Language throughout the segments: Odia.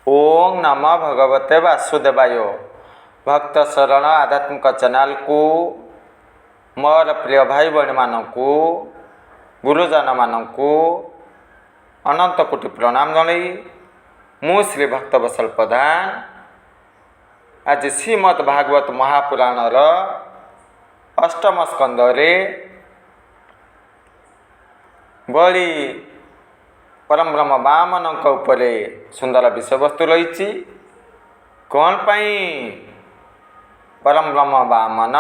ଓଁ ନମଃ ଭଗବତେ ବାସୁଦେବାୟ। ଭକ୍ତ ଶରଣ ଆଧ୍ୟାତ୍ମିକ ଚ୍ୟାନେଲକୁ ମୋର ପ୍ରିୟ ଭାଇ ଭଉଣୀମାନଙ୍କୁ, ଗୁରୁଜନମାନଙ୍କୁ ଅନନ୍ତ କୋଟି ପ୍ରଣାମ ଜଣାଇ ମୁଁ ଶ୍ରୀ ଭକ୍ତବତ୍ସଳ ପ୍ରଧାନ ଆଜି ଶ୍ରୀମଦ୍ ଭାଗବତ ମହାପୁରାଣର ଅଷ୍ଟମ ସ୍କନ୍ଧରେ ବଳି ପରମବ୍ରହ୍ମ ବାମନଙ୍କ ଉପରେ ସୁନ୍ଦର ବିଷୟବସ୍ତୁ ରହିଛି। କ'ଣ ପାଇଁ ପରମବ୍ରହ୍ମ ବାମନ,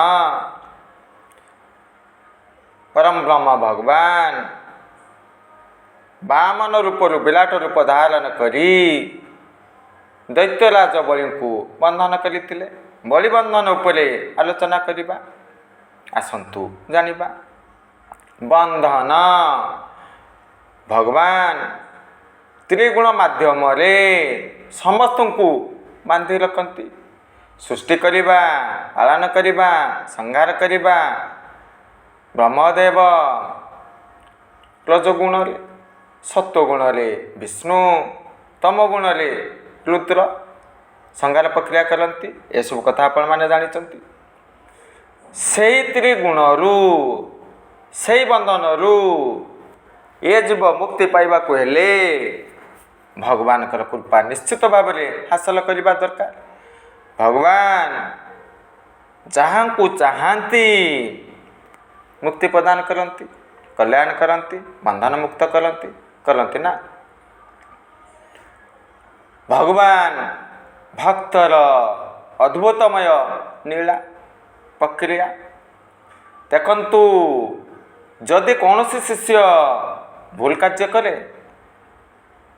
ପରମବ୍ରହ୍ମ ଭଗବାନ ବାମନ ରୂପରୁ ବିରାଟ ରୂପ ଧାରଣ କରି ଦୈତ୍ୟରାଜ ବଳିଙ୍କୁ ବନ୍ଧନ କରିଥିଲେ, ବଳି ବନ୍ଧନ ଉପରେ ଆଲୋଚନା କରିବା। ଆସନ୍ତୁ ଜାଣିବା। ବନ୍ଧନ, ଭଗବାନ ତ୍ରିଗୁଣ ମାଧ୍ୟମରେ ସମସ୍ତଙ୍କୁ ବାନ୍ଧି ରଖନ୍ତି। ସୃଷ୍ଟି କରିବା, ପାଳନ କରିବା, ସଂହାର କରିବା ବ୍ରହ୍ମଦେବ ରଜଗୁଣରେ, ସତ୍ୱଗୁଣରେ ବିଷ୍ଣୁ, ତମ ଗୁଣରେ ରୁଦ୍ର ସଂହାର ପ୍ରକ୍ରିୟା କରନ୍ତି। ଏସବୁ କଥା ଆପଣମାନେ ଜାଣିଛନ୍ତି। ସେଇ ତ୍ରିଗୁଣରୁ, ସେଇ ବନ୍ଧନରୁ ଏ ଜୀବ ମୁକ୍ତି ପାଇବାକୁ ହେଲେ ଭଗବାନଙ୍କର କୃପା ନିଶ୍ଚିତ ଭାବରେ ହାସଲ କରିବା ଦରକାର। ଭଗବାନ ଯାହାଙ୍କୁ ଚାହାନ୍ତି ମୁକ୍ତି ପ୍ରଦାନ କରନ୍ତି, କଲ୍ୟାଣ କରନ୍ତି, ବନ୍ଧନ ମୁକ୍ତ କରନ୍ତି, କରନ୍ତି ନା? ଭଗବାନ ଭକ୍ତର ଅଦ୍ଭୁତମୟ ନୀଳା ପ୍ରକ୍ରିୟା ଦେଖନ୍ତୁ। ଯଦି କୌଣସି ଶିଷ୍ୟ ଭୁଲ କାର୍ଯ୍ୟ କରେ,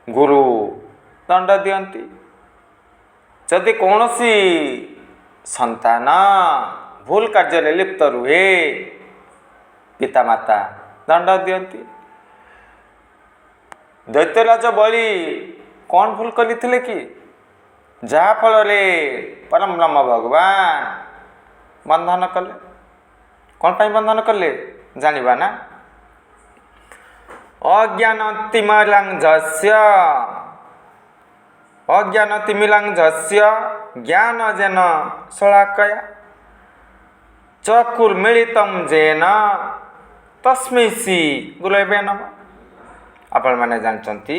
ଗୁରୁ ଦଣ୍ଡ ଦିଅନ୍ତି। ଯଦି କୌଣସି ସନ୍ତାନ ଭୁଲ କାର୍ଯ୍ୟରେ ଲିପ୍ତ ରୁହେ, ପିତାମାତା ଦଣ୍ଡ ଦିଅନ୍ତି। ଦୈତ୍ୟରାଜ ବଳି କ'ଣ ଭୁଲ କରିଥିଲେ କି, ଯାହାଫଳରେ ପରମବ୍ରହ୍ମ ଭଗବାନ ବନ୍ଧନ କଲେ? କ'ଣ ପାଇଁ ବନ୍ଧନ କଲେ ଜାଣିବା ନା? ଅଜ୍ଞାନ ତିମିରାଞ୍ଜସ୍ୟ, ଅଜ୍ଞାନ ତିମିରାଞ୍ଜସ୍ୟ ଜ୍ଞାନ ଯେନ ଶଳାକୟା ଚକ୍ଷୁର୍ମିଳିତಂ ଯେନ ତସ୍ମୈ ଶ୍ରୀ ଗୁରବେ ନମଃ। ଆପଣମାନେ ଜାଣିଛନ୍ତି,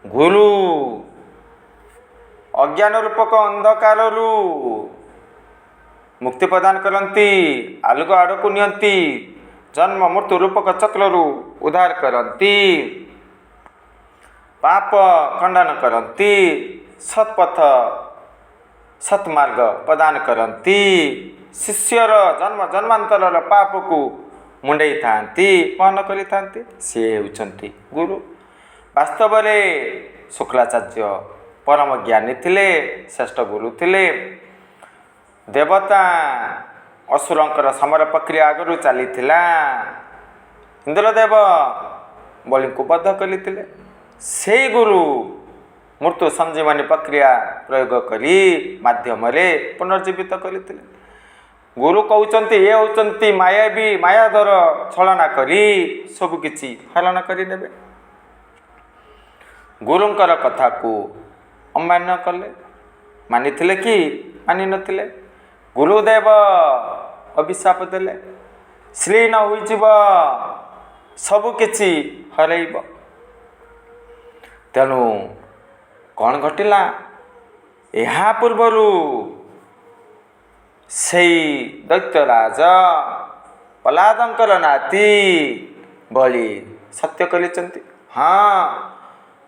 ଗୁରୁ ଅଜ୍ଞାନ ରୂପକ ଅନ୍ଧକାରରୁ ମୁକ୍ତି ପ୍ରଦାନ କରନ୍ତି, ଆଲୋକ ଆଡ଼କୁ ନିଅନ୍ତି, ଜନ୍ମ ମୃତ୍ୟୁ ରୂପକ ଚକ୍ରରୁ ଉଦ୍ଧାର କରନ୍ତି, ପାପ ଖଣ୍ଡନ କରନ୍ତି, ସତ୍ପଥ ସତ୍ମାର୍ଗ ପ୍ରଦାନ କରନ୍ତି, ଶିଷ୍ୟର ଜନ୍ମ ଜନ୍ମାନ୍ତରର ପାପକୁ ମୁଣ୍ଡେଇଥାନ୍ତି, ବହନ କରିଥାନ୍ତି। ସିଏ ହେଉଛନ୍ତି ଗୁରୁ। ବାସ୍ତବରେ ଶୁକ୍ରାଚାର୍ଯ୍ୟ ପରମ ଜ୍ଞାନୀ ଥିଲେ, ଶ୍ରେଷ୍ଠ ଗୁରୁ ଥିଲେ। ଦେବତା ଅସୁରଙ୍କର ସମର ପ୍ରକ୍ରିୟା ଆଗରୁ ଚାଲିଥିଲା। ଇନ୍ଦ୍ରଦେବ ବଳିଙ୍କୁ ବଧ କରିଥିଲେ। ସେଇ ଗୁରୁ ମୃତ୍ୟୁ ସଞ୍ଜୀବନୀ ପ୍ରକ୍ରିୟା ପ୍ରୟୋଗ କରି ମାଧ୍ୟମରେ ପୁନର୍ଜୀବିତ କରିଥିଲେ। ଗୁରୁ କହୁଛନ୍ତି, ଏ ହେଉଛନ୍ତି ମାୟାବୀ, ମାୟାଧର, ଛଳନା କରି ସବୁକିଛି ହରଣ କରିନେବେ। ଗୁରୁଙ୍କର କଥାକୁ ଅମାନ୍ୟ କଲେ। ମାନିଥିଲେ କି? ମାନିନଥିଲେ। ଗୁରୁଦେବ ଅଭିଶାପ ଦେଲେ, ଶ୍ରୀନ ହୋଇଯିବ, ସବୁକିଛି ହରେଇବ। ତେଣୁ କ'ଣ ଘଟିଲା? ଏହା ପୂର୍ବରୁ ସେଇ ଦୈତ୍ୟରାଜ ପ୍ରହ୍ଲାଦଙ୍କର ନାତି ବଳି ସତ୍ୟ କରିଛନ୍ତି। ହଁ,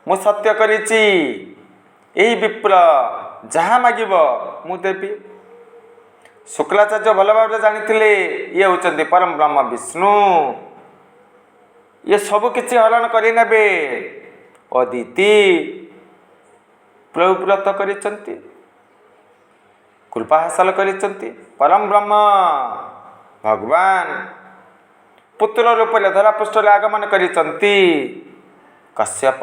ମୁଁ ସତ୍ୟ କରିଛି, ଏଇ ବିପ୍ର ଯାହା ମାଗିବ ମୁଁ ଦେବି। ଶୁକ୍ରାଚାର୍ଯ୍ୟ ଭଲ ଭାବରେ ଜାଣିଥିଲେ, ଇଏ ହେଉଛନ୍ତି ପରମ ବ୍ରହ୍ମ ବିଷ୍ଣୁ, ଇଏ ସବୁ କିଛି ହରଣ କରିନେବେ। ଅଦିତି ପ୍ରଭୁବ୍ରତ କରିଛନ୍ତି, କୃପା ହାସଲ କରିଛନ୍ତି। ପରମ ବ୍ରହ୍ମ ଭଗବାନ ପୁତ୍ର ରୂପରେ ଧରାପୃଷ୍ଠରେ ଆଗମନ କରିଛନ୍ତି। କଶ୍ୟପ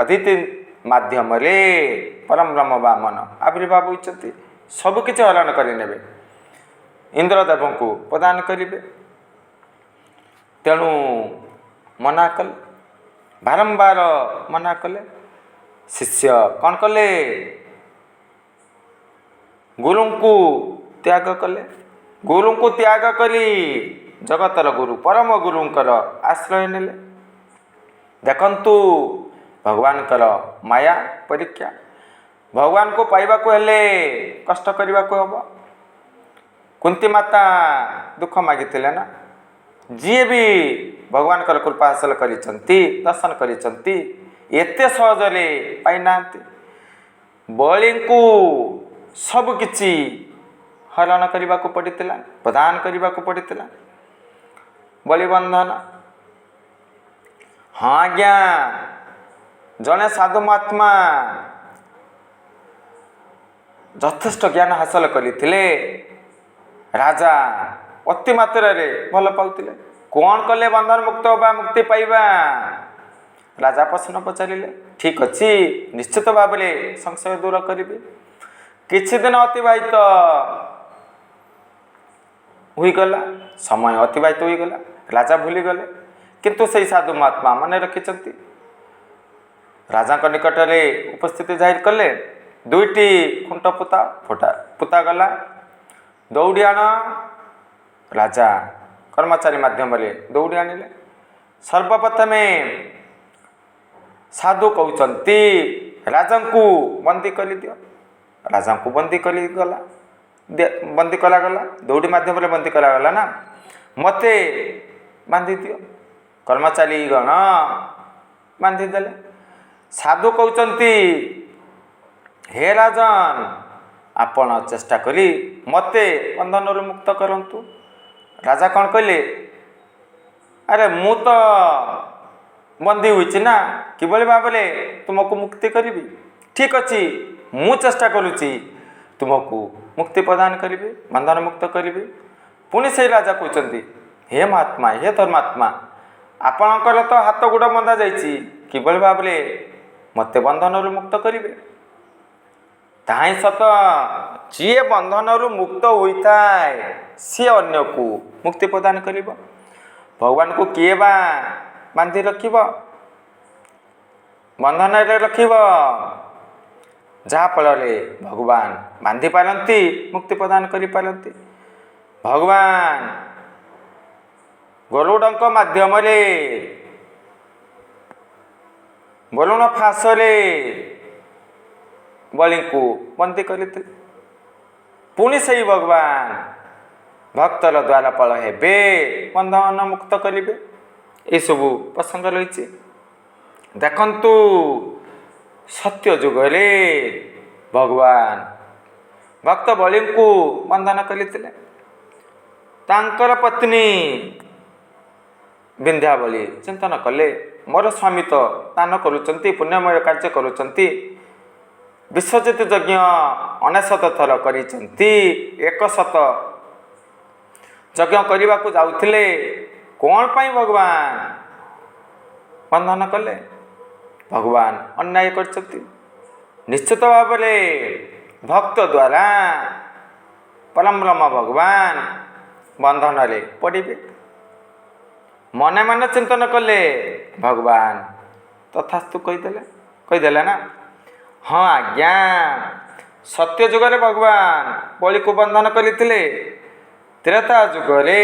ଅଦିତି ମାଧ୍ୟମରେ ପରମ ବ୍ରହ୍ମ ବାମନ ଆବିର୍ଭାବ ହୋଇଛନ୍ତି। ସବୁକିଛି ହରଣ କରିନେବେ, ଇନ୍ଦ୍ରଦେବଙ୍କୁ ପ୍ରଦାନ କରିବେ। ତେଣୁ ମନା କଲେ, ବାରମ୍ବାର ମନା କଲେ। ଶିଷ୍ୟ କ'ଣ କଲେ? ଗୁରୁଙ୍କୁ ତ୍ୟାଗ କଲେ। ଗୁରୁଙ୍କୁ ତ୍ୟାଗ କରି ଜଗତର ଗୁରୁ ପରମ ଗୁରୁଙ୍କର ଆଶ୍ରୟ ନେଲେ। ଦେଖନ୍ତୁ ଭଗବାନଙ୍କର ମାୟା ପରୀକ୍ଷା। ଭଗବାନଙ୍କୁ ପାଇବାକୁ ହେଲେ କଷ୍ଟ କରିବାକୁ ହେବ। କୁନ୍ତି ମାତା ଦୁଃଖ ମାଗିଥିଲେ ନା? ଯିଏ ବି ଭଗବାନଙ୍କର କୃପା ହାସଲ କରିଛନ୍ତି, ଦର୍ଶନ କରିଛନ୍ତି, ଏତେ ସହଜରେ ପାଇନାହାନ୍ତି। ବଳିଙ୍କୁ ସବୁକିଛି ହରଣ କରିବାକୁ ପଡ଼ିଥିଲା, ପ୍ରଦାନ କରିବାକୁ ପଡ଼ିଥିଲା, ବଳିବନ୍ଧନ। ହଁ ଆଜ୍ଞା, ଜଣେ ସାଧୁ ମହାତ୍ମା ଯଥେଷ୍ଟ ଜ୍ଞାନ ହାସଲ କରିଥିଲେ। ରାଜା ଅତି ମାତ୍ରାରେ ଭଲ ପାଉଥିଲେ। କ'ଣ କଲେ ବନ୍ଧନ ମୁକ୍ତ ବା ମୁକ୍ତି ପାଇବା? ରାଜା ପ୍ରଶ୍ନ ପଚାରିଲେ। ଠିକ୍ ଅଛି, ନିଶ୍ଚିତ ଭାବରେ ସଂଶୟ ଦୂର କରିବି। କିଛି ଦିନ ଅତିବାହିତ ହୋଇଗଲା, ସମୟ ଅତିବାହିତ ହୋଇଗଲା, ରାଜା ଭୁଲିଗଲେ, କିନ୍ତୁ ସେଇ ସାଧୁ ମହାତ୍ମା ମନେ ରଖିଛନ୍ତି। ରାଜାଙ୍କ ନିକଟରେ ଉପସ୍ଥିତି ଜାହିର କଲେ। ଦୁଇଟି ଖୁଣ୍ଟ ପୋତା ଫୁଟା ପୋତାଗଲା। ଦୌଡ଼ି ଆଣ। ରାଜା କର୍ମଚାରୀ ମାଧ୍ୟମରେ ଦୌଡ଼ି ଆଣିଲେ। ସର୍ବପ୍ରଥମେ ସାଧୁ କହୁଛନ୍ତି, ରାଜାଙ୍କୁ ବନ୍ଦୀ କରିଦିଅ। ରାଜାଙ୍କୁ ବନ୍ଦୀ କରିଗଲା, ବନ୍ଦୀ କରାଗଲା, ଦୌଡ଼ି ମାଧ୍ୟମରେ ବନ୍ଦୀ କରାଗଲା ନା। ମୋତେ ବାନ୍ଧି ଦିଅ। କର୍ମଚାରୀ ଗଣ ବାନ୍ଧିଦେଲେ। ସାଧୁ କହୁଛନ୍ତି, ହେ ରାଜନ, ଆପଣ ଚେଷ୍ଟା କରି ମୋତେ ବନ୍ଧନରୁ ମୁକ୍ତ କରନ୍ତୁ। ରାଜା କ'ଣ କହିଲେ? ଆରେ, ମୁଁ ତ ବନ୍ଦୀ ହୋଇଛି ନା, କିଭଳି ଭାବରେ ତୁମକୁ ମୁକ୍ତି କରିବି? ଠିକ୍ ଅଛି, ମୁଁ ଚେଷ୍ଟା କରୁଛି, ତୁମକୁ ମୁକ୍ତି ପ୍ରଦାନ କରିବି, ବନ୍ଧନ ମୁକ୍ତ କରିବି। ପୁଣି ସେଇ ରାଜା କହୁଛନ୍ତି, ହେ ମହାତ୍ମା, ହେ ଧର୍ମାତ୍ମା, ଆପଣଙ୍କର ତ ହାତ ଗୋଡ଼ ବନ୍ଧା ଯାଇଛି, କିଭଳି ଭାବରେ ମୋତେ ବନ୍ଧନରୁ ମୁକ୍ତ କରିବେ? ତାହା ହିଁ ସତ। ଯିଏ ବନ୍ଧନରୁ ମୁକ୍ତ ହୋଇଥାଏ, ସିଏ ଅନ୍ୟକୁ ମୁକ୍ତି ପ୍ରଦାନ କରିବ। ଭଗବାନଙ୍କୁ କିଏ ବା ବାନ୍ଧି ରଖିବ, ବନ୍ଧନରେ ରଖିବ? ଯାହାଫଳରେ ଭଗବାନ ବାନ୍ଧି ପାରନ୍ତି, ମୁକ୍ତି ପ୍ରଦାନ କରିପାରନ୍ତି। ଭଗବାନ ଗରୁଡ଼ଙ୍କ ମାଧ୍ୟମରେ ବରୁଣ ଫାଶରେ ବଳିଙ୍କୁ ବନ୍ଦୀ କରିଥିଲେ। ପୁଣି ସେଇ ଭଗବାନ ଭକ୍ତର ଦ୍ୱାରପାଳ ହେବେ, ବନ୍ଧନ ମୁକ୍ତ କରିବେ। ଏସବୁ ପ୍ରସଙ୍ଗ ରହିଛି। ଦେଖନ୍ତୁ, ସତ୍ୟ ଯୁଗରେ ଭଗବାନ ଭକ୍ତ ବଳିଙ୍କୁ ବନ୍ଧନ କରିଥିଲେ। ତାଙ୍କର ପତ୍ନୀ ବିନ୍ଧ୍ୟାବଳୀ ଚିନ୍ତନ କଲେ, ମୋର ସ୍ୱାମୀ ତ ଦାନ କରୁଛନ୍ତି, ପୁଣ୍ୟମୟ କାର୍ଯ୍ୟ କରୁଛନ୍ତି, ବିଶ୍ୱଜିତ ଯଜ୍ଞ 99 ଥର କରିଛନ୍ତି, 100 ଯଜ୍ଞ କରିବାକୁ ଯାଉଥିଲେ, କ'ଣ ପାଇଁ ଭଗବାନ ବନ୍ଧନ କଲେ? ଭଗବାନ ଅନ୍ୟାୟ କରିଛନ୍ତି। ନିଶ୍ଚିତ ଭାବରେ ଭକ୍ତ ଦ୍ୱାରା ପରମବ୍ରହ୍ମ ଭଗବାନ ବନ୍ଧନରେ ପଡ଼ିବେ। ମନେ ମନେ ଚିନ୍ତନ କଲେ, ଭଗବାନ ତଥାସ୍ତୁ କହିଦେଲେ। କହିଦେଲେ ନା? ହଁ ଆଜ୍ଞା, ସତ୍ୟ ଯୁଗରେ ଭଗବାନ ବଳିକୁ ବନ୍ଧନ କରିଥିଲେ। ତ୍ରେତା ଯୁଗରେ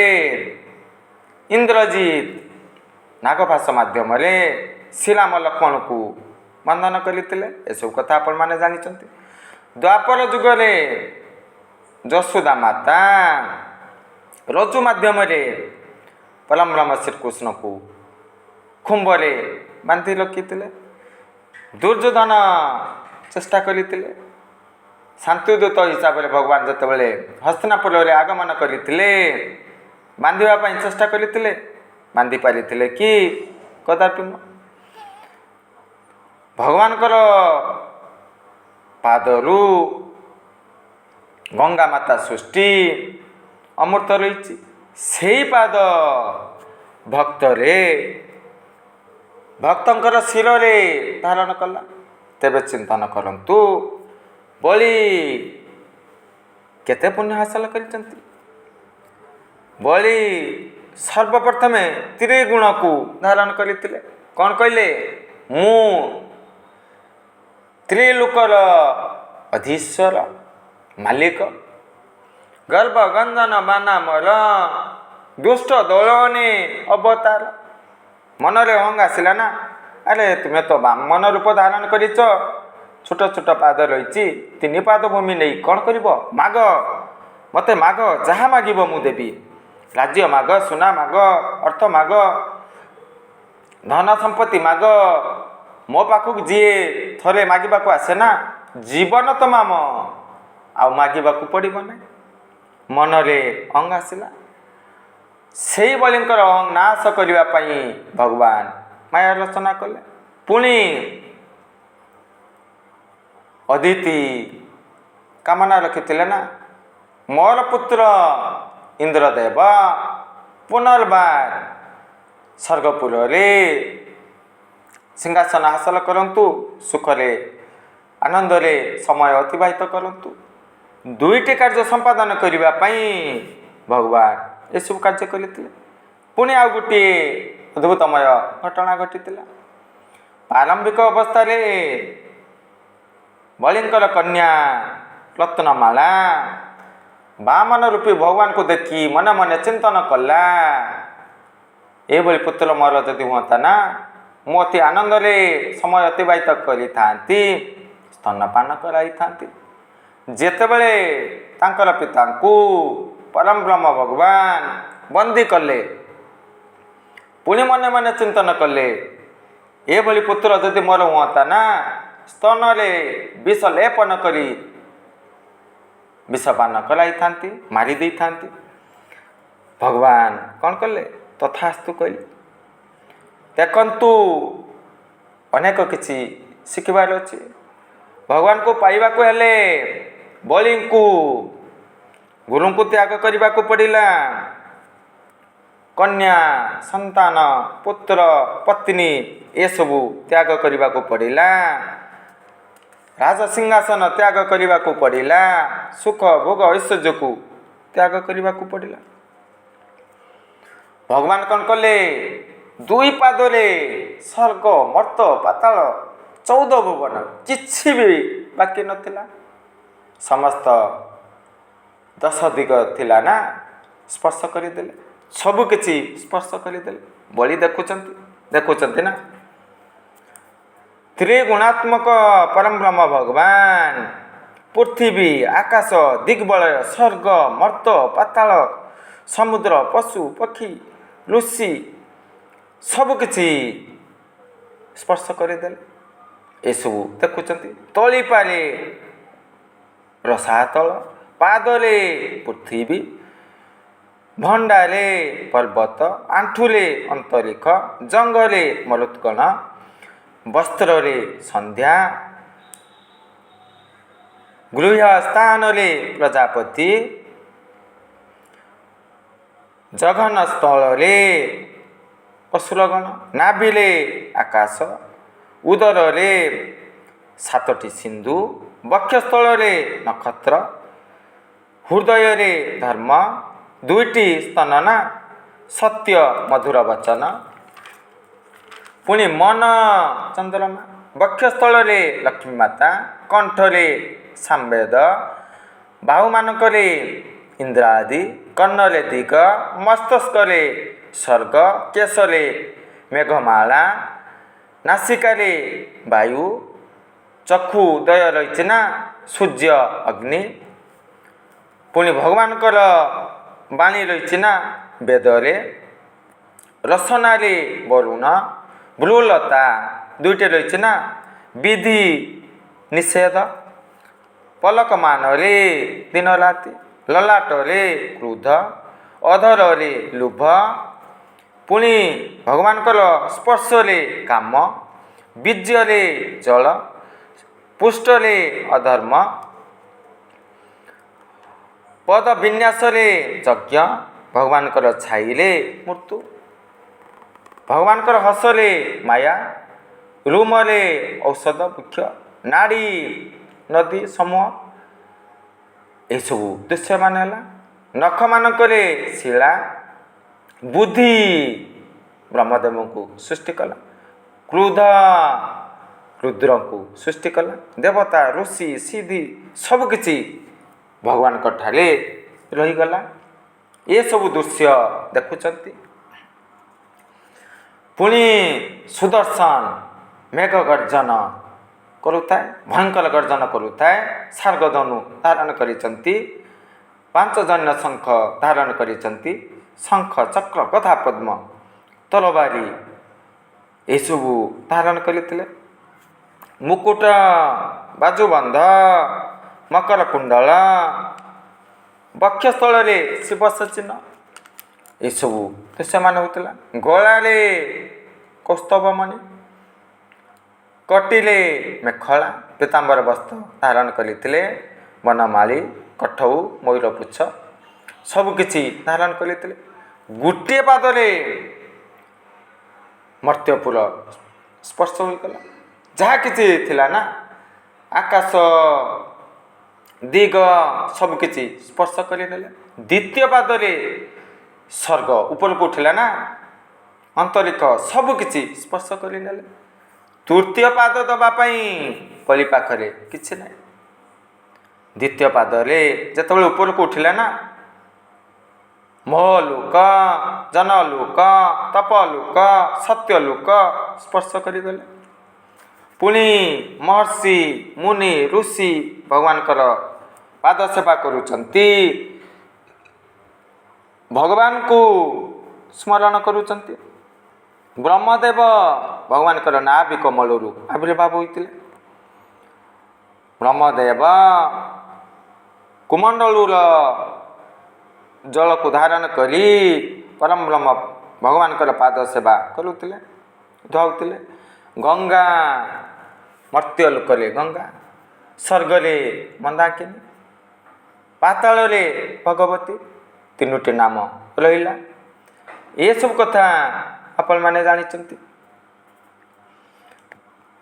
ଇନ୍ଦ୍ରଜିତ ନାଗଫାସ ମାଧ୍ୟମରେ ଶ୍ରୀରାମ ଲକ୍ଷ୍ମଣକୁ ବନ୍ଧନ କରିଥିଲେ। ଏସବୁ କଥା ଆପଣମାନେ ଜାଣିଛନ୍ତି। ଦ୍ୱାପର ଯୁଗରେ ଯଶୋଦା ମାତା ରଜୁ ମାଧ୍ୟମରେ ପରମବ୍ରହ୍ମ ଶ୍ରୀକୃଷ୍ଣକୁ ଖୁମ୍ବରେ ବାନ୍ଧି ରଖିଥିଲେ। ଦୁର୍ଯ୍ୟୋଧନ ଚେଷ୍ଟା କରିଥିଲେ। ଶାନ୍ତିଦୂତ ହିସାବରେ ଭଗବାନ ଯେତେବେଳେ ହସ୍ତିନାପୁରରେ ଆଗମନ କରିଥିଲେ, ବାନ୍ଧିବା ପାଇଁ ଚେଷ୍ଟା କରିଥିଲେ। ବାନ୍ଧି ପାରିଥିଲେ କି? କଦାପି ନୁହଁ। ଭଗବାନଙ୍କର ପାଦରୁ ଗଙ୍ଗା ମାତା ସୃଷ୍ଟି ଅମୃତ ରହିଛି। ସେଇ ପାଦ ଭକ୍ତରେ ଭକ୍ତଙ୍କର ଶିରରେ ଧାରଣ କଲା। ତେବେ ଚିନ୍ତନ କରନ୍ତୁ, ବଳି କେତେ ପୁଣ୍ୟ ହାସଲ କରିଛନ୍ତି। ବଳି ସର୍ବପ୍ରଥମେ ତ୍ରିଗୁଣକୁ ଧାରଣ କରିଥିଲେ। କ'ଣ କହିଲେ? ମୁଁ ତ୍ରିଲୋକର ଅଧୀଶ୍ୱର ମାଲିକ, ଗର୍ଭ ଗଞ୍ଜନ ବାନାମର ଦୁଷ୍ଟ ଦଳନେ ଅବତାର। ମନରେ ଅହଙ୍ଗ ଆସିଲା ନା, ଆରେ ତୁମେ ତ ବାମନ ରୂପ ଧାରଣ କରିଛ, ଛୋଟ ଛୋଟ ପାଦ ରହିଛି, ତିନି ପାଦ ଭୂମି ନେଇ କ'ଣ କରିବ? ମାଗ, ମୋତେ ମାଗ, ଯାହା ମାଗିବ ମୁଁ ଦେବି। ରାଜ୍ୟ ମାଗ, ସୁନା ମାଗ, ଅର୍ଥ ମାଗ, ଧନ ସମ୍ପତ୍ତି ମାଗ। ମୋ ପାଖକୁ ଯିଏ ଥରେ ମାଗିବାକୁ ଆସେ ନା, ଜୀବନ ତମାମ ଆଉ ମାଗିବାକୁ ପଡ଼ିବ ନାହିଁ। ମନରେ ଅହଙ୍ଗ ଆସିଲା। ସେଇ ବଳିଙ୍କର ଅହଂ ନାଶ କରିବା ପାଇଁ ଭଗବାନ ମାୟା ରଚନା କଲେ। ପୁଣି ଅଦିତି କାମନା ରଖିଥିଲେ ନା, ମୋର ପୁତ୍ର ଇନ୍ଦ୍ରଦେବ ପୁନର୍ବାର ସ୍ୱର୍ଗପୁରରେ ସିଂହାସନ ହାସଲ କରନ୍ତୁ, ସୁଖରେ ଆନନ୍ଦରେ ସମୟ ଅତିବାହିତ କରନ୍ତୁ। ଦୁଇଟି କାର୍ଯ୍ୟ ସମ୍ପାଦନ କରିବା ପାଇଁ ଭଗବାନ ଏସବୁ କାର୍ଯ୍ୟ କରିଥିଲେ। ପୁଣି ଆଉ ଗୋଟିଏ ଅଦ୍ଭୁତମୟ ଘଟଣା ଘଟିଥିଲା। ପ୍ରାରମ୍ଭିକ ଅବସ୍ଥାରେ ବଳିଙ୍କର କନ୍ୟା ରତ୍ନମାଳା ବାମନ ରୂପୀ ଭଗବାନଙ୍କୁ ଦେଖି ମନେ ମନେ ଚିନ୍ତନ କଲା, ଏଭଳି ପୁତ୍ର ମୋର ଯଦି ହୁଅନ୍ତା ନା, ମୁଁ ଅତି ଆନନ୍ଦରେ ସମୟ ଅତିବାହିତ କରିଥାନ୍ତି, ସ୍ତନପାନ କରାଇଥାନ୍ତି। ଯେତେବେଳେ ତାଙ୍କର ପିତାଙ୍କୁ ପରମ ବ୍ରହ୍ମ ଭଗବାନ ବନ୍ଦୀ କଲେ, ପୁଣି ମନେ ମନେ ଚିନ୍ତନ କଲେ, ଏଭଳି ପୁତ୍ର ଯଦି ମୋର ହୁଅନ୍ତା ନା, ସ୍ତନରେ ବିଷ ଲେପନ କରି ବିଷପାନ କରାଇଥାନ୍ତି, ମାରି ଦେଇଥାନ୍ତି। ଭଗବାନ କ'ଣ କଲେ? ତଥାସ୍ତୁ କହିଲେ। ଦେଖନ୍ତୁ, ଅନେକ କିଛି ଶିଖିବାର ଅଛି। ଭଗବାନଙ୍କୁ ପାଇବାକୁ ହେଲେ ବଳିଙ୍କୁ ଗୁରୁଙ୍କୁ ତ୍ୟାଗ କରିବାକୁ ପଡ଼ିଲା। କନ୍ୟା ସନ୍ତାନ, ପୁତ୍ର, ପତ୍ନୀ ଏସବୁ ତ୍ୟାଗ କରିବାକୁ ପଡ଼ିଲା। ରାଜସିଂହାସନ ତ୍ୟାଗ କରିବାକୁ ପଡ଼ିଲା। ସୁଖ ଭୋଗ ଐଶ୍ୱର୍ଯ୍ୟକୁ ତ୍ୟାଗ କରିବାକୁ ପଡ଼ିଲା। ଭଗବାନ କ'ଣ କଲେ? ଦୁଇ ପାଦରେ ସ୍ୱର୍ଗ, ମର୍ତ୍ତ, ପାତାଳ, 14 ଭୁବନ କିଛି ବି ବାକି ନଥିଲା। ସମସ୍ତ ଦଶ ଦିଗ ଥିଲା ନା, ସ୍ପର୍ଶ କରିଦେଲେ, ସବୁ କିଛି ସ୍ପର୍ଶ କରିଦେଲେ। ବଳି ଦେଖୁଛନ୍ତି, ଦେଖୁଛନ୍ତି ନା, ତ୍ରିଗୁଣାତ୍ମକ ପରମବ୍ରହ୍ମ ଭଗବାନ ପୃଥିବୀ, ଆକାଶ, ଦିଗ୍ବଳୟ, ସ୍ୱର୍ଗ, ମର୍ତ୍ତ, ପାତାଳ, ସମୁଦ୍ର, ପଶୁ ପକ୍ଷୀ, ଋଷି ସବୁକିଛି ସ୍ପର୍ଶ କରିଦେଲେ। ଏସବୁ ଦେଖୁଛନ୍ତି। ତଳିପାରେ ରସାତଳ, ପାଦରେ ପୃଥିବୀ, ଭଣ୍ଡାରେ ପର୍ବତ, ଆଣ୍ଠୁରେ ଅନ୍ତରିକ୍ଷ, ଜଙ୍ଗରେ ମରୁତ୍ଗଣ, ବସ୍ତ୍ରରେ ସନ୍ଧ୍ୟା, ଗୃହ ସ୍ଥାନରେ ପ୍ରଜାପତି, ଜଘନ ସ୍ଥଳରେ ଅସୁରଗଣ, ନାଭିରେ ଆକାଶ, ଉଦରରେ 7ଟି ସିନ୍ଧୁ, ବକ୍ଷସ୍ଥଳରେ ନକ୍ଷତ୍ର, ହୃଦୟରେ ଧର୍ମ, 2ଟି ସ୍ତନ ନା ସତ୍ୟ ମଧୁର ବଚନ, ପୁଣି ମନ ଚନ୍ଦ୍ରମା, ବକ୍ଷସ୍ଥଳରେ ଲକ୍ଷ୍ମୀ ମାତା, କଣ୍ଠରେ ସାମବେଦ, ବାହୁମାନଙ୍କରେ ଇନ୍ଦ୍ରାଦି, କର୍ଣ୍ଣରେ ଦିଗ, ମସ୍ତିଷ୍କରେ ସ୍ୱର୍ଗ, କେଶରେ ମେଘମାଳା, ନାସିକାରେ ବାୟୁ, ଚକ୍ଷୁ ଦୟ ରହିଛି ନା ସୂର୍ଯ୍ୟ ଅଗ୍ନି, ପୁଣି ଭଗବାନଙ୍କର ବାଣୀ ରହିଛି ନା ବେଦରେ, ରସନାରେ ବରୁଣ, ଭ୍ରୂଲତା 2ଟି ରହିଛି ନା ବିଧି ନିଷେଧ, ପଲକମାନରେ ଦିନ ରାତି, ଲଲାଟରେ କ୍ରୋଧ, ଅଧରରେ ଲୋଭ, ପୁଣି ଭଗବାନଙ୍କର ସ୍ପର୍ଶରେ କାମ, ବୀର୍ଯ୍ୟରେ ଜଳ, ପୁଷ୍ଟରେ ଅଧର୍ମ, ପଦ ବିନ୍ୟାସରେ ଯଜ୍ଞ, ଭଗବାନଙ୍କର ଛାଇରେ ମୃତ୍ୟୁ, ଭଗବାନଙ୍କର ହସରେ ମାୟା, ରୁମରେ ଔଷଧ ବୃକ୍ଷ, ନାଡ଼ି ନଦୀ ସମୂହ, ଏସବୁ ଦୃଶ୍ୟମାନ ହେଲା। ନଖମାନଙ୍କରେ ଶିଳା, ବୁଦ୍ଧି ବ୍ରହ୍ମଦେବଙ୍କୁ ସୃଷ୍ଟି କଲା, କ୍ରୋଧ ରୁଦ୍ରଙ୍କୁ ସୃଷ୍ଟି କଲା। ଦେବତା, ଋଷି, ସିଦ୍ଧି ସବୁକିଛି ଭଗବାନଙ୍କ ଠାରେ ରହିଗଲା। ଏସବୁ ଦୃଶ୍ୟ ଦେଖୁଛନ୍ତି। ପୁଣି ସୁଦର୍ଶନ ମେଘ ଗର୍ଜନ କରୁଥାଏ, ଭୟଙ୍କର ଗର୍ଜନ କରୁଥାଏ। ସାର୍ଗଧନୁ ଧାରଣ କରିଛନ୍ତି, ପାଞ୍ଚଜନ୍ୟ ଶଙ୍ଖ ଧାରଣ କରିଛନ୍ତି, ଶଙ୍ଖ, ଚକ୍ର, ଗଦା, ପଦ୍ମ, ତରବାରୀ ଏସବୁ ଧାରଣ କରିଥିଲେ। ମୁକୁଟ, ବାଜୁବନ୍ଧ, ମକର କୁଣ୍ଡଳ, ବକ୍ଷସ୍ଥଳରେ ଶିବସ ଚିହ୍ନ, ଏସବୁ ଦୃଶ୍ୟମାନ ହେଉଥିଲା। ଗଳାରେ କୌସ୍ତଭମଣି, କଟିରେ ମେଖଳା, ପୀତାମ୍ବର ବସ୍ତ୍ର ଧାରଣ କରିଥିଲେ। ବନମାଳୀ, କଠଉ, ମୟୂର ପୁଚ୍ଛ ସବୁକିଛି ଧାରଣ କରିଥିଲେ। ଗୋଟିଏ ପାଦରେ ମର୍ତ୍ତ୍ୟପୁର ସ୍ପର୍ଶ ହୋଇଗଲା। ଯାହା କିଛି ଥିଲା ନା, ଆକାଶ, ଦିଗ ସବୁକିଛି ସ୍ପର୍ଶ କରିନେଲେ। ଦ୍ୱିତୀୟ ପାଦରେ ସ୍ୱର୍ଗ ଉପରକୁ ଉଠିଲା ନା, ଅନ୍ତରିକ୍ଷ ସବୁକିଛି ସ୍ପର୍ଶ କରିନେଲେ। ତୃତୀୟ ପାଦ ଦେବା ପାଇଁ ବଳି ପାଖରେ କିଛି ନାହିଁ। ଦ୍ୱିତୀୟ ପାଦରେ ଯେତେବେଳେ ଉପରକୁ ଉଠିଲା ନା, ମୋହଲୋକ, ଜନଲୋକ, ତପଲୋକ, ସତ୍ୟଲୋକ ସ୍ପର୍ଶ କରିଗଲେ। ପୁଣି ମହର୍ଷି, ମୁନି, ଋଷି ଭଗବାନଙ୍କର ପାଦ ସେବା କରୁଛନ୍ତି, ଭଗବାନଙ୍କୁ ସ୍ମରଣ କରୁଛନ୍ତି। ବ୍ରହ୍ମଦେବ ଭଗବାନଙ୍କର ନାଭି କମଳରୁ ଆବିର୍ଭାବ ହୋଇଥିଲେ। ବ୍ରହ୍ମଦେବ କୁମଣ୍ଡଳୁର ଜଳକୁ ଧାରଣ କରି ପରମ ବ୍ରହ୍ମ ଭଗବାନଙ୍କର ପାଦ ସେବା କରୁଥିଲେ, ଧୁଆଉଥିଲେ। ଗଙ୍ଗା ମର୍ତ୍ତ୍ୟ ଲୋକରେ ଗଙ୍ଗା, ସ୍ୱର୍ଗରେ ମନ୍ଦାକିନୀ, ପାତାଳରେ ଭଗବତୀ, ତିନୋଟି ନାମ ରହିଲା। ଏସବୁ କଥା ଆପଣମାନେ ଜାଣିଛନ୍ତି।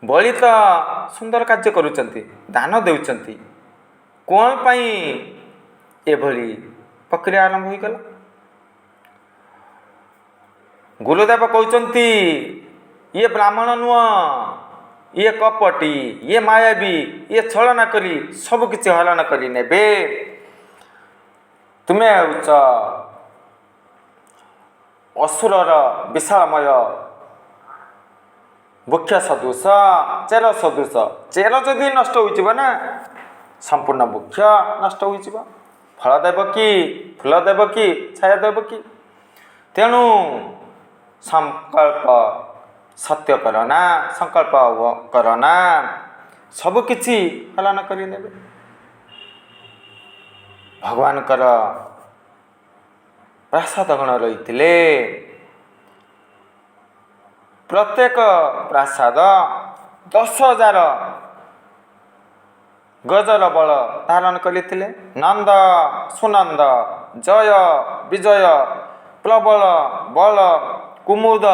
ବଳି ତ ସୁନ୍ଦର କାର୍ଯ୍ୟ କରୁଛନ୍ତି, ଦାନ ଦେଉଛନ୍ତି, କ'ଣ ପାଇଁ ଏଭଳି ପ୍ରକ୍ରିୟା ଆରମ୍ଭ ହୋଇଗଲା? ଗୁରୁଦେବ କହୁଛନ୍ତି, ଇଏ ବ୍ରାହ୍ମଣ ନୁହଁ, ଇଏ କପଟି, ଇଏ ମାୟାବୀ, ଇଏ ଛଳନା କରି ସବୁକିଛି ହରଣ କରି ନେବେ। ତୁମେ ହେଉଛ ଅସୁରର ବିଶାଳମୟ ବୃକ୍ଷ ସଦୃଶ, ଚେର ସଦୃଶ। ଚେର ଯଦି ନଷ୍ଟ ହୋଇଯିବ ନା, ସମ୍ପୂର୍ଣ୍ଣ ବୃକ୍ଷ ନଷ୍ଟ ହୋଇଯିବ। ଫଳ ଦେବ କି, ଫୁଲ ଦେବ କି, ଛାୟା ଦେବ କି? ତେଣୁ ସଂକଳ୍ପ ସତ୍ୟ କର ନା, ସଂକଳ୍ପ କର ନା, ସବୁକିଛି ହରଣ କରିନେବେ। ଭଗବାନଙ୍କର ପ୍ରାସାଦଗଣ ରହିଥିଲେ। ପ୍ରତ୍ୟେକ ପ୍ରାସାଦ 10,000 ଗଜର ବଳ ଧାରଣ କରିଥିଲେ। ନନ୍ଦ, ସୁନନ୍ଦ, ଜୟ, ବିଜୟ, ପ୍ରବଳ ବଳ, କୁମୁଦ,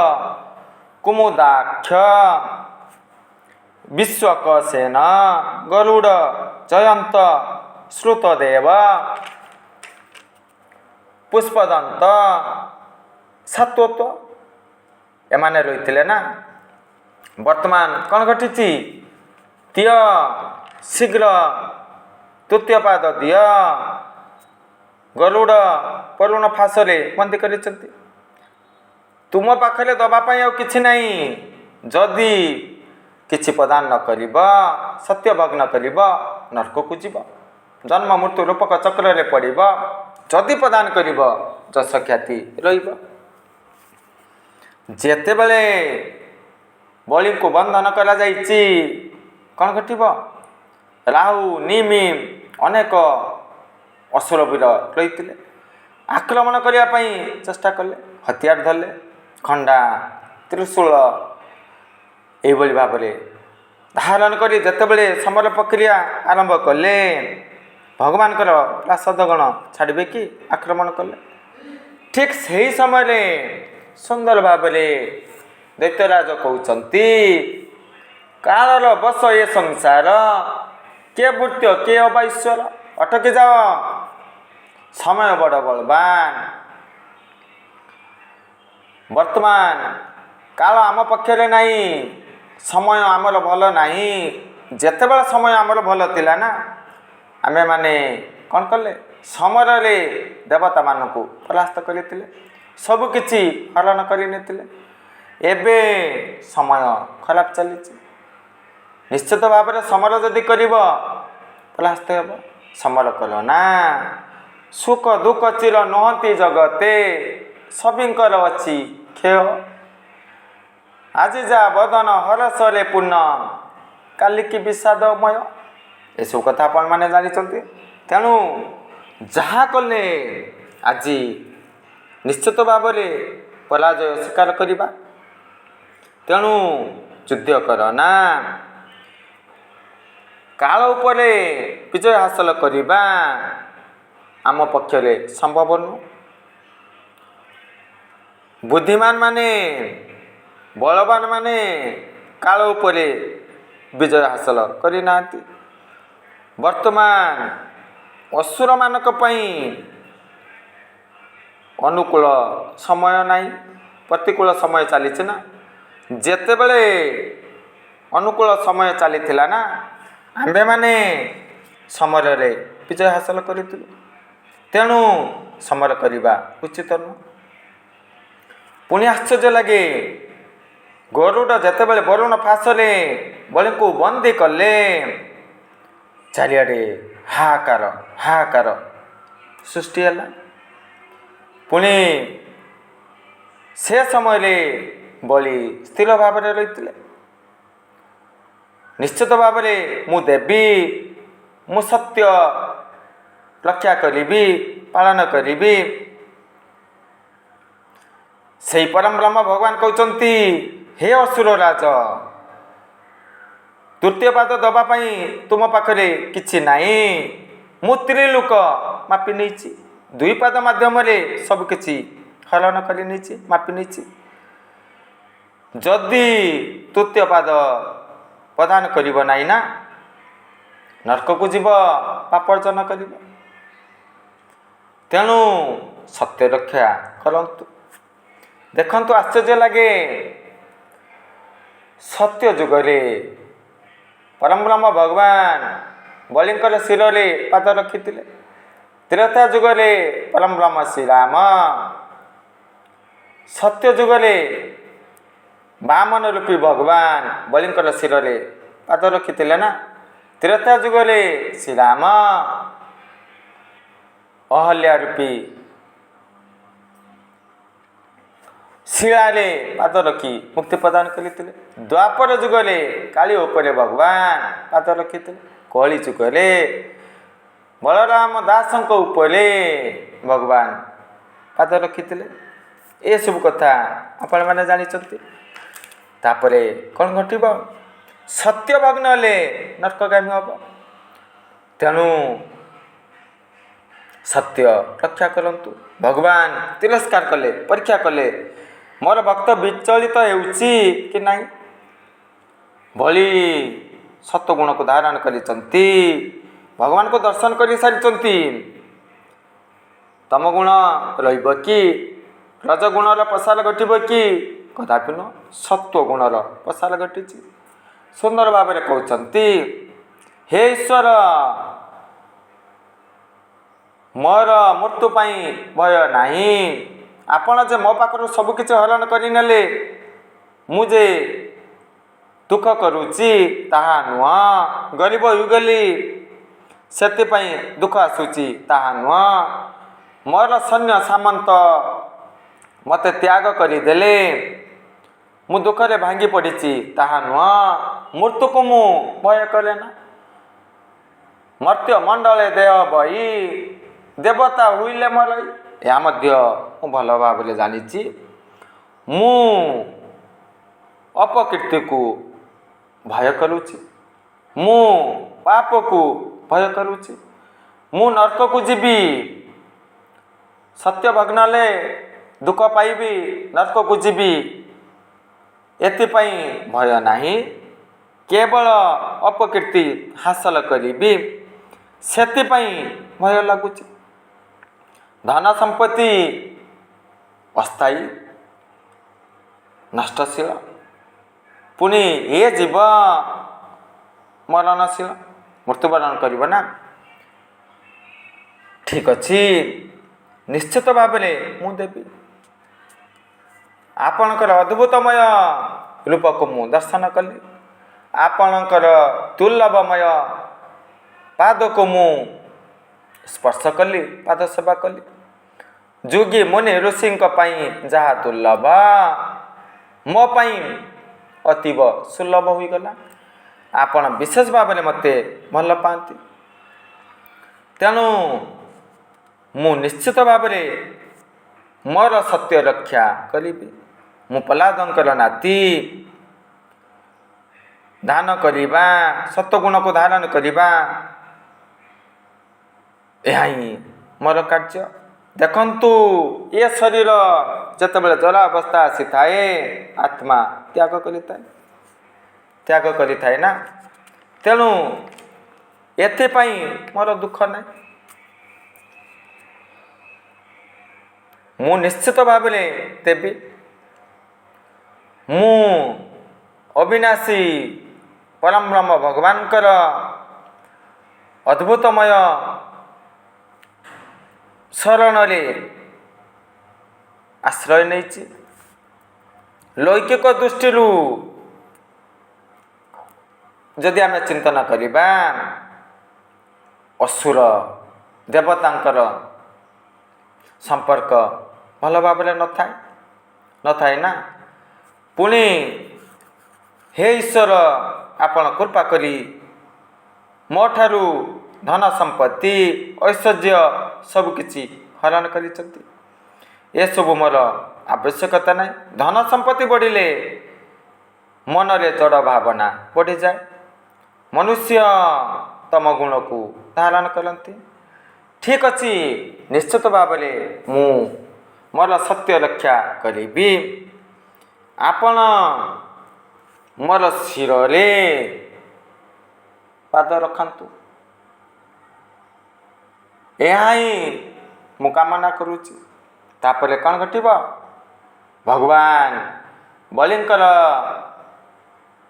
କୁମୁଦାକ୍ଷ, ବିଶ୍ୱକସେନ, ଗରୁଡ଼, ଜୟନ୍ତ, ଶ୍ରୁତଦେବ, ପୁଷ୍ପଦନ୍ତ, ସାତ୍ୱତ ଏମାନେ ରହିଥିଲେ ନା। ବର୍ତ୍ତମାନ କ'ଣ ଘଟିଛି? ଦିଅ ଶୀଘ୍ର ତୃତୀୟ ପାଦ ଦିଅ। ଗରୁଡ଼ ପରୁଣ ଫାଶରେ ବନ୍ଦୀ କରିଛନ୍ତି। ତୁମ ପାଖରେ ଦେବା ପାଇଁ ଆଉ କିଛି ନାହିଁ। ଯଦି କିଛି ପ୍ରଦାନ ନ କରିବ, ସତ୍ୟ ଭଗ୍ନ କରିବ, ନର୍କକୁ ଯିବ, ଜନ୍ମ ମୃତ୍ୟୁ ରୂପକ ଚକ୍ରରେ ପଡ଼ିବ। ଯଦି ପ୍ରଦାନ କରିବ, ଯଶ ଖ୍ୟାତି ରହିବ। ଯେତେବେଳେ ବଳିଙ୍କୁ ବନ୍ଧନ କରାଯାଇଛି, କ'ଣ ଘଟିବ? ରାହୁ, ନିମି, ଅନେକ ଅସୁର ବୀର ରହିଥିଲେ। ଆକ୍ରମଣ କରିବା ପାଇଁ ଚେଷ୍ଟା କଲେ, ହତିଆର ଧରିଲେ, ଖଣ୍ଡା, ତ୍ରିଶୂଳ ଏଇଭଳି ଭାବରେ ଧାରଣ କରି ଯେତେବେଳେ ସମର ପ୍ରକ୍ରିୟା ଆରମ୍ଭ କଲେ, ଭଗବାନଙ୍କର ପ୍ରାସାଦଗଣ ଛାଡ଼ିବେ କି? ଆକ୍ରମଣ କଲେ। ଠିକ୍ ସେହି ସମୟରେ ସୁନ୍ଦର ଭାବରେ ଦୈତ୍ୟରାଜ କହୁଛନ୍ତି, କାଳର ବଶ ଏ ସଂସାର, କିଏ ଭୃତ୍ୟ କିଏ ଅବା ଈଶ୍ୱର। ଅଟକି ଯାଅ, ସମୟ ବଡ଼ ବଳବାନ। ବର୍ତ୍ତମାନ କାଳ ଆମ ପକ୍ଷରେ ନାହିଁ। ସମୟ ଆମର ଭଲ ନାହିଁ। ଯେତେବେଳେ ସମୟ ଆମର ଭଲ ଥିଲା ନା, ଆମେମାନେ କ'ଣ କଲେ? ସମରରେ ଦେବତାମାନଙ୍କୁ ପରାସ୍ତ କରିଥିଲେ, ସବୁକିଛି ହରଣ କରିନେଇଥିଲେ। ଏବେ ସମୟ ଖରାପ ଚାଲିଛି। ନିଶ୍ଚିତ ଭାବରେ ସମର ଯଦି କରିବ, ପରାସ୍ତ ହେବ। ସମର କର ନା। ସୁଖ ଦୁଃଖ ଚିର ନୁହନ୍ତି ଜଗତେ, ସଭିଙ୍କର ଅଛି କ୍ଷୟ। ଆଜି ଯା ବଦନ ହରଷରେ ପୂର୍ଣ୍ଣ, କାଲିକି ବିଷାଦମୟ। ଏସବୁ କଥା ଆପଣମାନେ ଜାଣିଛନ୍ତି। ତେଣୁ ଯାହା କଲେ ଆଜି ନିଶ୍ଚିତ ଭାବରେ ପରାଜୟ ସ୍ୱୀକାର କରିବା। ତେଣୁ ଯୁଦ୍ଧ କର ନା। କାଳ ଉପରେ ବିଜୟ ହାସଲ କରିବା ଆମ ପକ୍ଷରେ ସମ୍ଭବ ନୁହଁ। ବୁଦ୍ଧିମାନ ମାନେ, ବଳବାନ ମାନେ କାଳ ଉପରେ ବିଜୟ ହାସଲ କରିନାହାନ୍ତି। ବର୍ତ୍ତମାନ ଅସୁରମାନଙ୍କ ପାଇଁ ଅନୁକୂଳ ସମୟ ନାହିଁ, ପ୍ରତିକୂଳ ସମୟ ଚାଲିଛି ନା। ଯେତେବେଳେ ଅନୁକୂଳ ସମୟ ଚାଲିଥିଲା ନା, ଆମ୍ଭେମାନେ ସମରରେ ବିଜୟ ହାସଲ କରିଥିଲୁ। ତେଣୁ ସମର କରିବା ଉଚିତ ନୁହଁ। ପୁଣି ଆଶ୍ଚର୍ଯ୍ୟ ଲାଗେ, ଗରୁଡ଼ ଯେତେବେଳେ ବରୁଣ ଫାଶରେ ବଳିଙ୍କୁ ବନ୍ଦୀ କଲେ, ଚାରିଆଡ଼େ ହାହାକାର ହାହାକାର ସୃଷ୍ଟି ହେଲା। ପୁଣି ସେ ସମୟରେ ବଳି ସ୍ଥିର ଭାବରେ ରହିଥିଲେ। ନିଶ୍ଚିତ ଭାବରେ ମୁଁ ଦେବି, ମୁଁ ସତ୍ୟ ରକ୍ଷା କରିବି, ପାଳନ କରିବି। ସେଇ ପରମ ବ୍ରହ୍ମ ଭଗବାନ କହୁଛନ୍ତି, ହେ ଅସୁର ରାଜ, ତୃତୀୟ ପାଦ ଦେବା ପାଇଁ ତୁମ ପାଖରେ କିଛି ନାହିଁ। ମୁଁ ତ୍ରିଲୋକ ମାପି ନେଇଛି, ଦୁଇ ପାଦ ମାଧ୍ୟମରେ ସବୁକିଛି ହରଣ କରି ନେଇଛି, ମାପି ନେଇଛି। ଯଦି ତୃତୀୟ ପାଦ ପ୍ରଦାନ କରିବ ନାହିଁ ନା, ନର୍କକୁ ଯିବ, ପାପ ଅର୍ଜନ କରିବ। ତେଣୁ ସତ୍ୟ ରକ୍ଷା କରନ୍ତୁ। ଦେଖନ୍ତୁ, ଆଶ୍ଚର୍ଯ୍ୟ ଲାଗେ, ସତ୍ୟ ଯୁଗରେ ପରମବ୍ରହ୍ମ ଭଗବାନ ବଳିଙ୍କର ଶିରରେ ପାଦ ରଖିଥିଲେ। ତ୍ରେତୟା ଯୁଗରେ ପରମବ୍ରହ୍ମ ଶ୍ରୀରାମ, ସତ୍ୟ ଯୁଗରେ ବାମନ ରୂପୀ ଭଗବାନ ବଳିଙ୍କର ଶିରରେ ପାଦ ରଖିଥିଲେ ନା। ତ୍ରେତୟା ଯୁଗରେ ଶ୍ରୀରାମ ଅହଲ୍ୟା ରୂପୀ ଶିଳାରେ ପାଦ ରଖି ମୁକ୍ତି ପ୍ରଦାନ କରିଥିଲେ। ଦ୍ୱାପର ଯୁଗରେ କାଳି ଉପରେ ଭଗବାନ ପାଦ ରଖିଥିଲେ। କଳି ଯୁଗରେ ବଳରାମ ଦାସଙ୍କ ଉପରେ ଭଗବାନ ପାଦ ରଖିଥିଲେ। ଏସବୁ କଥା ଆପଣମାନେ ଜାଣିଛନ୍ତି। ତାପରେ କ'ଣ ଘଟିବ? ସତ୍ୟ ଭଗ୍ନ ହେଲେ ନର୍କଗାମୀ ହେବ। ତେଣୁ ସତ୍ୟ ରକ୍ଷା କରନ୍ତୁ। ଭଗବାନ ତିରସ୍କାର କଲେ, ପରୀକ୍ଷା କଲେ, ମୋର ଭକ୍ତ ବିଚଳିତ ହେଉଛି କି ନାହିଁ। ବଳି ସତ୍ୱଗୁଣକୁ ଧାରଣ କରିଛନ୍ତି, ଭଗବାନଙ୍କୁ ଦର୍ଶନ କରିସାରିଛନ୍ତି। ତମ ଗୁଣ ରହିବ କି? ରଜଗୁଣର ପ୍ରସାର ଘଟିବ କି? କଦାପି ନୁହଁ। ସତ୍ୱ ଗୁଣର ପ୍ରସାର ଘଟିଛି। ସୁନ୍ଦର ଭାବରେ କହୁଛନ୍ତି, ହେ ଈଶ୍ୱର, ମୋର ମୃତ୍ୟୁ ପାଇଁ ଭୟ ନାହିଁ। ଆପଣ ଯେ ମୋ ପାଖରୁ ସବୁକିଛି ହରଣ କରିନେଲେ, ମୁଁ ଯେ ଦୁଃଖ କରୁଛି ତାହା ନୁହଁ। ଗରିବ ହୋଇଗଲି ସେଥିପାଇଁ ଦୁଃଖ ଆସୁଛି ତାହା ନୁହଁ। ମୋର ସୈନ୍ୟ ସାମନ୍ତ ମୋତେ ତ୍ୟାଗ କରିଦେଲେ, ମୁଁ ଦୁଃଖରେ ଭାଙ୍ଗି ପଡ଼ିଛି ତାହା ନୁହଁ। ମୃତ୍ୟୁକୁ ମୁଁ ଭୟ କରେ ନା। ମର୍ତ୍ତ୍ୟ ମଣ୍ଡଳେ ଦେହ ବହି, ଦେବତା ହୋଇଲେ ମରଇ, ଏହା ମଧ୍ୟ ମୁଁ ଭଲ ଭାବରେ ଜାଣିଛି। ମୁଁ ଅପକୀର୍ତ୍ତିକୁ ଭୟ କରୁଛି, ମୁଁ ପାପକୁ ଭୟ କରୁଛି, ମୁଁ ନର୍କକୁ ଯିବି, ସତ୍ୟ ଭଗ୍ନ ହେଲେ ଦୁଃଖ ପାଇବି, ନର୍କକୁ ଯିବି, ଏଥିପାଇଁ ଭୟ ନାହିଁ। କେବଳ ଅପକୀର୍ତ୍ତି ହାସଲ କରିବି, ସେଥିପାଇଁ ଭୟ ଲାଗୁଛି। ଧନ ସମ୍ପତ୍ତି ଅସ୍ଥାୟୀ, ନଷ୍ଟଶୀଳ। ପୁଣି ଏ ଜୀବ ମରଣଶୀଳ, ମୃତ୍ୟୁବରଣ କରିବ ନା। ଠିକ୍ ଅଛି, ନିଶ୍ଚିତ ଭାବରେ ମୁଁ ଦେବି। ଆପଣଙ୍କର ଅଦ୍ଭୁତମୟ ରୂପକୁ ମୁଁ ଦର୍ଶନ କଲି, ଆପଣଙ୍କର ଦୁର୍ଲଭମୟ ପାଦକୁ ମୁଁ ସ୍ପର୍ଶ କଲି, ପାଦ ସେବା କଲି। ଯୋଗୀ ମୁନି ଋଷିଙ୍କ ପାଇଁ ଯାହା ଦୁର୍ଲଭ, ମୋ ପାଇଁ ଅତୀବ ସୁଲଭ ହୋଇଗଲା। ଆପଣ ବିଶେଷ ଭାବରେ ମୋତେ ଭଲ ପାଆନ୍ତି, ତେଣୁ ମୁଁ ନିଶ୍ଚିତ ଭାବରେ ମୋର ସତ୍ୟ ରକ୍ଷା କରିବି। ମୁଁ ପ୍ରହ୍ଲାଦଙ୍କର ନାତି। ଦାନ କରିବା, ସତ୍ୱଗୁଣକୁ ଧାରଣ କରିବା, ଏହା ହିଁ ମୋର କାର୍ଯ୍ୟ। ଦେଖନ୍ତୁ, ଏ ଶରୀର ଯେତେବେଳେ ଜରା ଅବସ୍ଥା ଆସିଥାଏ, ଆତ୍ମା ତ୍ୟାଗ କରିଥାଏ, ତ୍ୟାଗ କରିଥାଏ ନା। ତେଣୁ ଏଥିପାଇଁ ମୋର ଦୁଃଖ ନାହିଁ। ମୁଁ ନିଶ୍ଚିତ ଭାବରେ ଦେବି। ମୁଁ ଅବିନାଶୀ ପରମବ୍ରହ୍ମ ଭଗବାନଙ୍କର ଅଦ୍ଭୁତମୟ ଶରଣରେ ଆଶ୍ରୟ ନେଇଛି। ଲୌକିକ ଦୃଷ୍ଟିରୁ ଯଦି ଆମେ ଚିନ୍ତନ କରିବା, ଅସୁର ଦେବତାଙ୍କର ସମ୍ପର୍କ ଭଲ ଭାବରେ ନଥାଏ, ନଥାଏ ନା। ପୁଣି ହେ ଈଶ୍ୱର, ଆପଣ କୃପା କରି ମୋ ଠାରୁ ଧନ ସମ୍ପତ୍ତି ଐଶ୍ୱର୍ଯ୍ୟ ସବୁକିଛି ହରଣ କରିଛନ୍ତି, ଏସବୁ ମୋର ଆବଶ୍ୟକତା ନାହିଁ। ଧନ ସମ୍ପତ୍ତି ବଢ଼ିଲେ ମନରେ ଜଡ଼ ଭାବନା ବଢ଼ିଯାଏ, ମନୁଷ୍ୟ ତମ ଗୁଣକୁ ଧାରଣ କରନ୍ତି। ଠିକ୍ ଅଛି, ନିଶ୍ଚିତ ଭାବରେ ମୁଁ ମୋର ସତ୍ୟ ରକ୍ଷା କରିବି। ଆପଣ ମୋର ଶିରରେ ପାଦ ରଖନ୍ତୁ, ଏହା ହିଁ ମୁଁ କାମନା କରୁଛି। ତାପରେ କ'ଣ ଘଟିବ? ଭଗବାନ ବଳିଙ୍କର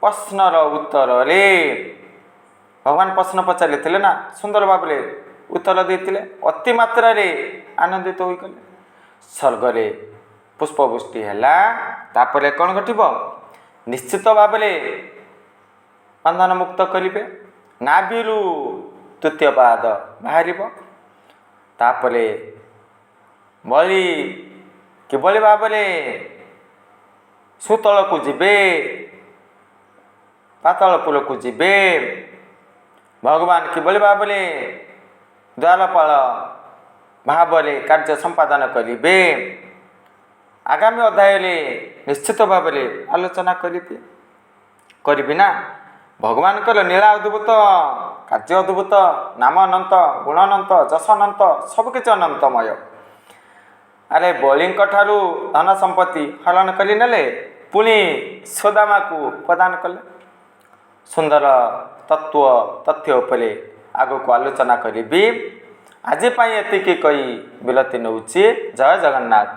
ପ୍ରଶ୍ନର ଉତ୍ତରରେ, ଭଗବାନ ପ୍ରଶ୍ନ ପଚାରିଥିଲେ ନା, ସୁନ୍ଦର ଭାବରେ ଉତ୍ତର ଦେଇଥିଲେ, ଅତି ମାତ୍ରାରେ ଆନନ୍ଦିତ ହୋଇଗଲେ। ସ୍ୱର୍ଗରେ ପୁଷ୍ପବୃଷ୍ଟି ହେଲା। ତାପରେ କ'ଣ ଘଟିବ? ନିଶ୍ଚିତ ଭାବରେ ବନ୍ଧନ ମୁକ୍ତ କରିବେ, ନାଭିରୁ ତୃତୀୟ ପାଦ ବାହାରିବ। ତାପରେ ବଳି କିଭଳି ଭାବରେ ସୁତଳକୁ ଯିବେ, ପାତାଳପୁରକୁ ଯିବେ, ଭଗବାନ କିଭଳି ଭାବରେ ଦ୍ୱାରପାଳ ଭାବରେ କାର୍ଯ୍ୟ ସମ୍ପାଦନ କରିବେ, ଆଗାମୀ ଅଧ୍ୟାୟରେ ନିଶ୍ଚିତ ଭାବରେ ଆଲୋଚନା କରିବି ନା। ଭଗବାନଙ୍କର ନୀଳା ଅଦ୍ଭୁତ, କାର୍ଯ୍ୟ ଅଦ୍ଭୁତ, ନାମ ଅନନ୍ତ, ଗୁଣ ଅନନ୍ତ, ଯଶ ଅନନ୍ତ, ସବୁକିଛି ଅନନ୍ତମୟ। ଆରେ ବଳିଙ୍କ ଠାରୁ ଧନ ସମ୍ପତ୍ତି ହରଣ କରିନେଲେ, ପୁଣି ସୁଦାମାକୁ ପ୍ରଦାନ କଲେ। ସୁନ୍ଦର ତତ୍ତ୍ୱ ତଥ୍ୟ ଉପରେ ଆଗକୁ ଆଲୋଚନା କରିବି। ଆଜି ପାଇଁ ଏତିକି କହି ବିରତି ନେଉଛି। ଜୟ ଜଗନ୍ନାଥ।